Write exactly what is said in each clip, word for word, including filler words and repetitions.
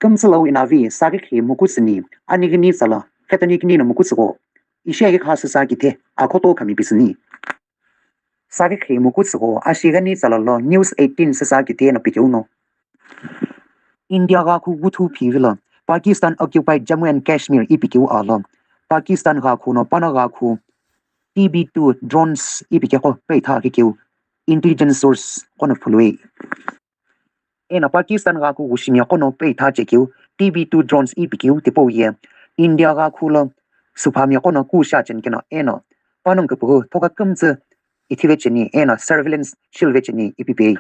Kümtsü lau inavi, sakikhi mukutsüni, anighini tsala, khetoni kini no mukutsügho. Ishi ayikha süsa kithe, akhoto khami pisüni. Sakikhi mukutsügho, ashighini tsala lo, News eighteen süsa kithe no pikeu no. India ghakhu guthu phivilo, Pakistan occupied Jammu and Kashmir ipikeu alo, Pakistan ghakhu no pano ghakhu, T B two drones ipikeko peitha kikeu, intelligence source kono phului. Eno Pakistan ghakhu ghushimi qono peitha chekeu, T B two drones ipikeu tipau ye, India ghakhu lo, suphami qono kusha chenikeno, eno, panongu kupuhu, thoka kümtsü, ithive cheni, eno, surveillance, shilve cheni, ipipei.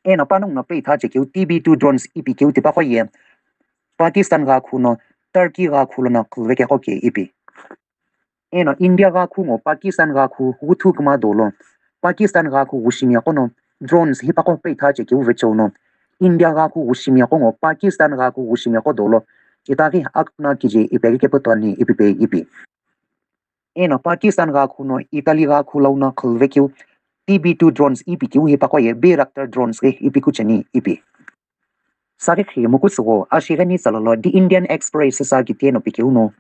Eno, panongu no peitha chekeu, T B two drones ipikeu tipaqo ye, Pakistan ghakhu no, Turkey ghakhu lo no, khulveke qoke ipi. Eno India ghakhu ngo Pakistan ghakhu ghuthu kuma dolo, Pakistan ghakhu ghushimi qono drones hipaqo peitha chekeu vecheu no, India ghakhu ghushimi qo ngo Pakistan ghakhu ghushimi qo dolo, itaghi akna kije ipeghi kepetoni ipipei ipi. Eno Pakistan ghakhu no Italy ghakhu lo no khulvekeu T B two drones ipikeu hipaqo ye Bayraktar drones ghi ipiku cheni ipi. Sakikhi mukutsügho ashighini tsala lo The Indian Express sa kithe no pikeu no.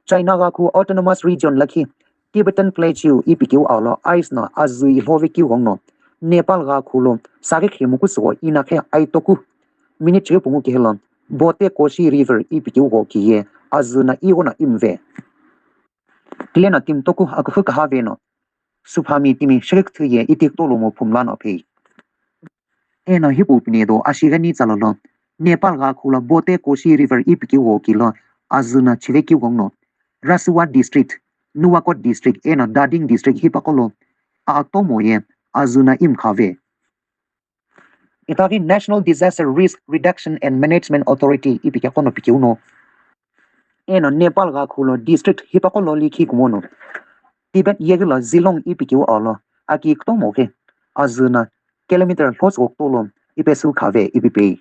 China ghakhu Autonomous Region lakhi Tibetan Plateau ipikeu alo ice no azü ilhove keu ghono. Nepal ghakhu lo sakikhi mukutsügho inakhe aitoku minute chighi pungu kehelo Bote Koshi River ipikeu gho kiye azü na ighono imve. Tile no timi toku aküfü kahave no. Suphami timi shirikthü ye itikto lo mo phumla no phei. Eno hipau pine do ashighini tsala lo, Nepal ghakhu lo Bote Koshi River ipikeu gho kilo, azü na chivekeu ghono, Rasuwa District, Nuwakot District, eno Dading District hipaqo lo, atomo ye, azü na imkhave. Itaghi National Disaster Risk Reduction and Management Authority ipikeko no pikeu no. Eno Nepal ghakhu lo district hipaqo lo likhi kumono. Tibet yeghi lo Zilong ipikeu alo, aki kutomo ghi, azü na kilometer lhotsügho kuto lo, ipesu khave ipipei.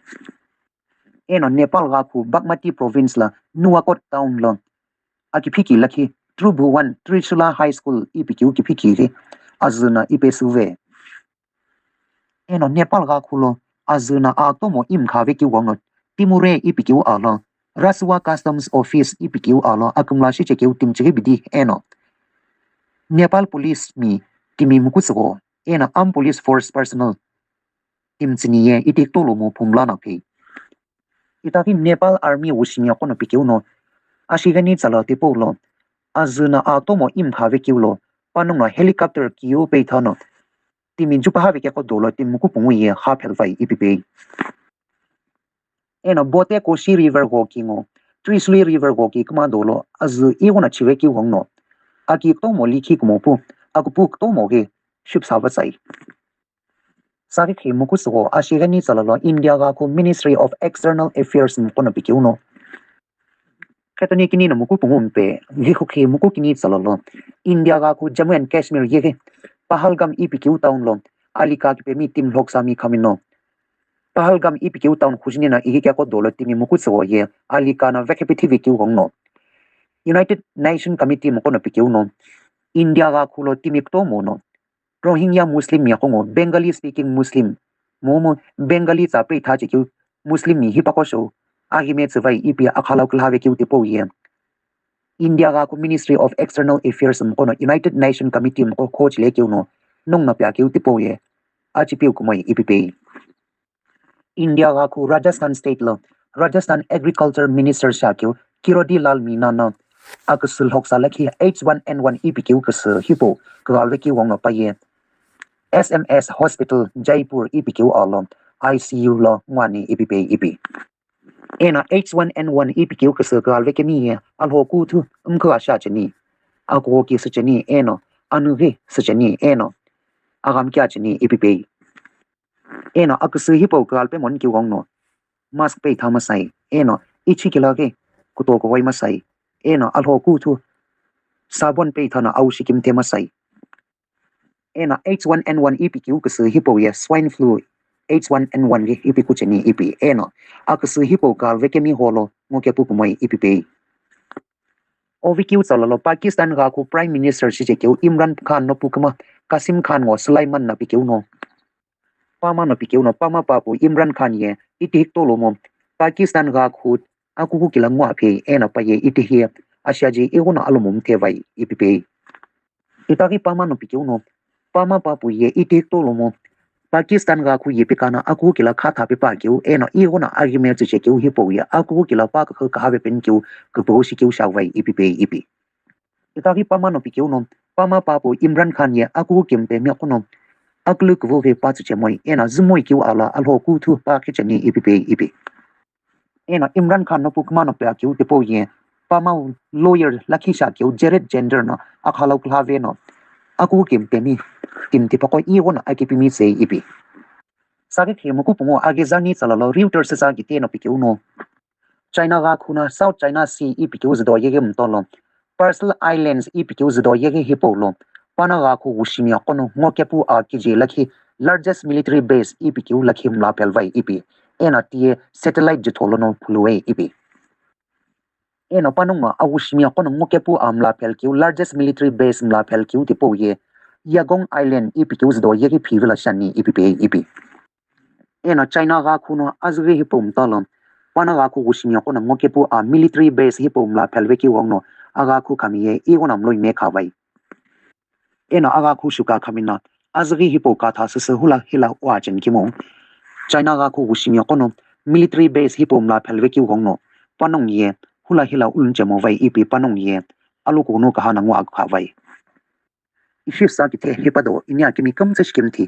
Eno Nepal ghakhu Bagmati province lo Nuwakot town lo, aki phiki lakhi Tribhuvan Trishula High School ipikeu kiphiki ghi, azü na ipesuve. Eno Nepal ghakhu lo azü na atomo imkhave keu ghono Timure ipikeu alo, Rasuwa Customs Office ipikeu alo akümla shichekeu timi chighi bidi eno Nepal Police mi timi mukutsügho eno Armed Police Force personnel timi tsüni ye itikto lo mo phumla no phei. Itaghi Nepal Army wushimi qono pikeu no ashighini tsala tipau lo azü na atomo imkhave keu lo panongu no helicopter kiu peitha no timi jupaha vekeko dolo timi mukupungu ye ha phelvai ipipei. Eno Bote Koshi River gho ki ngo, Trishuli River gho ki kuma dolo azü ighono chivekeu ghono, aki kutomo likhi kumo pu, akupu kutomo ghi shipsa vatsai. Sakikhi mukutsügho ashighini tsala lo India ghakhu Ministry of External Affairs mqono pikeu no. Khetoni kini no mukupungu mpe, ghikhukhi muku kini tsala lo, India ghakhu Jammu and Kashmir yeghi, Pahalgam ipikeu town lo, alika kipemi timi lhoksami khamino. Pahalgam ipikeu town khujini no ighi keko dolo timi mukutsügho ye, alika no vekhepe thivi keu ghono. United Nation Committee mqono pikeu no, India ghakhu lo timi kutomo no, Rohingya Muslim mi aqo ngo Bengali speaking Muslim, momu Bengali tsa peitha chekeu Muslim mi hipaqo shou, aghime tsüvai ipi akhalau külhave keu tipau ye. India ghakhu Ministry of External Affairs mqono United Nation Committee mqo khochile keu no, nongu no pia keu tipau ye, achipiu kumoi ipipei. India ghakhu Rajasthan State lo Rajasthan Agriculture Minister shakeu Kiroti Lal Meena no aküsü lhoksa lakhi H one N one ipikeu küsü hipau kaghalvekeu ghono paye S M S Hospital Jaipur ipikeu alo I C U lo nguani ipipei ipi. Eno H one N one ipikeu küsü kaghalvekemi ye alhokuthu mkha sha cheni, akughoki sü cheni eno anughi sü cheni eno aghamkia cheni ipipei. Eno aküsü hipau kaghalpe monikeu ghono mask peitha masai, eno ichikila ghi kutokuwai masai, eno alhokuthu sabon peitha no au shikimthe masai. Eno H one N one ipikeu küsü hipau ye swine flu H one N one ghi ipiku cheni ipi, eno aküsü hipau kaghalvekemi holo ngokepu kumoi ipipei. Ovekeu tsala lo Pakistan ghakhu Prime Minister shichekeu Imran Khan no pu küma Qasim Khan ngo Sulaiman no pikeu no. Pama no pikeu no pama papu Imran Khan ye itihik tolomo Pakistan ghakhu akuku kila ngwa phei eno paye itihi ashiaji ighono alomo mthe vai ipi pei. Itaghi pamano pikeuno, pama papu ye iti tolomo Pakistan ghakhu ye pikana akuku kila khatha pepa keu eno ighono aghime chiche keu hipau ye akuku kila pa kakhu kahave pen keu kupau shi keu shau vai ipi pei ipi. Itaghi pamano pikeuno, pama papu Imran Khan ye akuku kempe miakono akulu kuvu ve pa chiche moi eno zumoi keu ala alho kuthu pa khicheni ipi pei ipi. Eno Imran Khan no pu kumano pe akeu tipau ye pama lawyer lakhi shi akeu Jared Gender no akhalau kulhave no akuku kempe mi timtipaqo ighono akipimi sei ipi. Saghi khemu kupungu aghi zani tsalalo Reuters sa gite no pikeuno, China ghakhu no South China Sea ipi keu zido yeghi mtolo Paracel Islands ipi keu zido yeghi hipau lo, pano ghakhu wushimi aqono ngokepu a kiji lakhi largest military base ipi keu lakhi mla phelvai ipi, eno tiye satellite jitho lono phuluwe ipi. Eno panongu awushimi aqono ngokepu a mla phel keu largest military base mla phel keu tipau ye Yagong Island ipi keu zido yeghi phivilo shani ipi pei ipi. Eno China ghakhu no azüghi hipau mtolo, pano ghakhu wushimi aqono ngokepu a military base hipau mla phelve keu ghongno aghakhu khami ye ighono mlo ime khavai. Eno aghakhu shuka khamina azüghi hipau katha süsü hula hila ua chen kimo China ghakhu wushimi aqono military base hipau mla phelve keu ghongno panongu ye hula hila ulunchemo vai ipi panongu ye alukughuno kahana ngwa khavai. Ishi sa kithe hipado ini akimi kümtsü shikimthi.